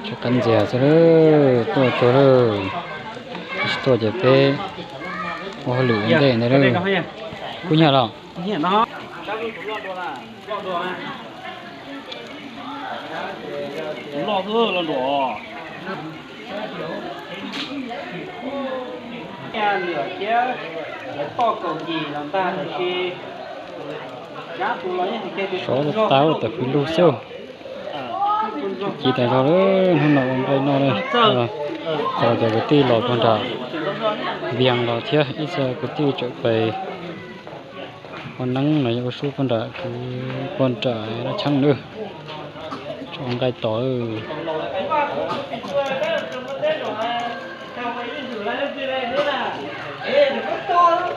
Tsis qab ntxias xwb lawm, tuaj tsuag lawm. Tsis tuaj ces peb ua hauj lwm ua ntej ntawd lawm. Kub nyiam los? Sov tau tam fwv lug xwb. Ci tas zog lawm, hnub no ua nqaij noj, tso cov kwv tij los puag nram Vias los thiab ib txhia kwv tij tseem pais ua neeb los yog ua sub puag nram, puag nram Naj Cheeb lawm. Tso nqaij tos.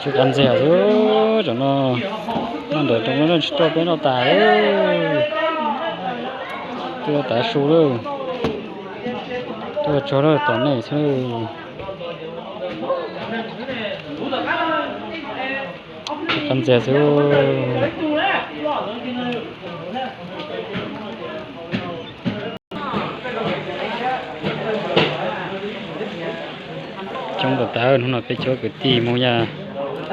Tsis qab ntxias xwb, tam no noj ntawm rau tsis tuaj peb noj tas. Tuaj tav su lawm. Tuaj tsuag lawm, tos nej xwb. Tsis qab ntxias xwb. Coob tas tas, hnub no peb cov kwv tij Hmoob Yaj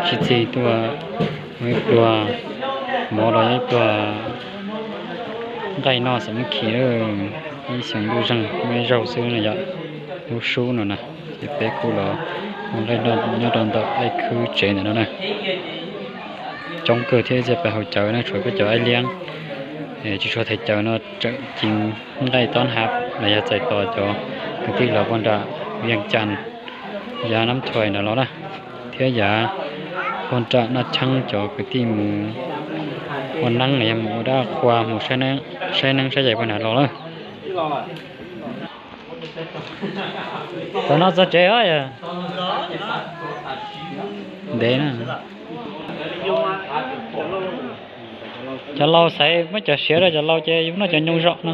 sib txig tuaj ua ib pluag mov los yog ib pluag nqaij noj xam mab khi lawm. Ib xyoo ntuj zeeg muaj ib zaug xwb no yog lub sub no na, ces peb kuj los ua nqaij noj nyob rau ntawm Aib Khwb tsev ntawm no na. Coob kawg thiab, ib txhia pais haus cawv na, tshuav peb cov Aib Liab tsis tshua them cawv no tseem ci nqaij tob hab los yog txais tos cov kwv tij los puag nram Vias Cas, yav Nab Thuais ntawd los na, thiab yav puag nram Naj Cheeb cov kwv tij mus ua neeb los yog mus ua dab qhua mus saib neeb saib yaig puag nrad los lawm. Tam no txog tsev os. Ntev na. Cov laus xaiv muab cov siav rau cov laus ces yus noj cov nyoos zom no.